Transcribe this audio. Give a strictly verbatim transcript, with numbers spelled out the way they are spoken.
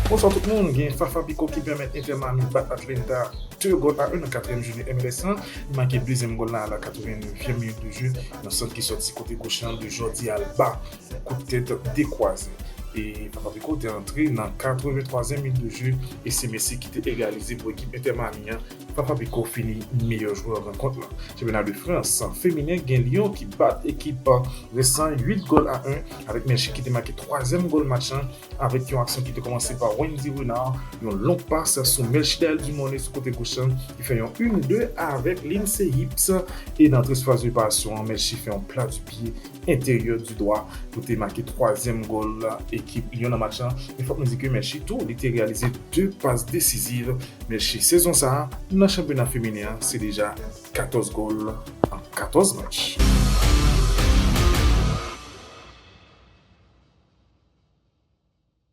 Bonswa tout moun, gen Fafa Picault ki pèmèt Inter Miami bat Atlanta de gòl a en nan katriyèm jounen M L S lan. Li make dezyèm gòl la a la katrevennevyèm minit de jeu, yon sant ki sòti kote goch lan de Jordi Alba, kout tèt dekwaze. E Fafa Picault te antre nan katrevenntwazyèm minit de jeu e se Messi ki te egalize pou ekip Inter Miami an. Fafa Picault fini meyè jwè rankont lan. Chanpyona de Frans feminen, gen Lyon ki bat ekip Rennes uit gòl a en, avèk Melchie ki te make twazyèm gòl match lan avèk yon aksyon ki te kòmanse pa Wendy Renard, yon long pas sou Melchidaël Dumornay sou kote goch lan, ki fè yon en de avèk Lynsey Hipps. E nan trespas de pasyon an, Melchie fè yon pla di pye enteryè di dwa pou te make twazyèm gòl ekip Lyon nan match lan. E fòk nou di ke Melchie tou, li te reyalize de pas desiziv. Melchie, sezon sa a, nan chanpyona feminen an, se deja katòz gòl an katòz match.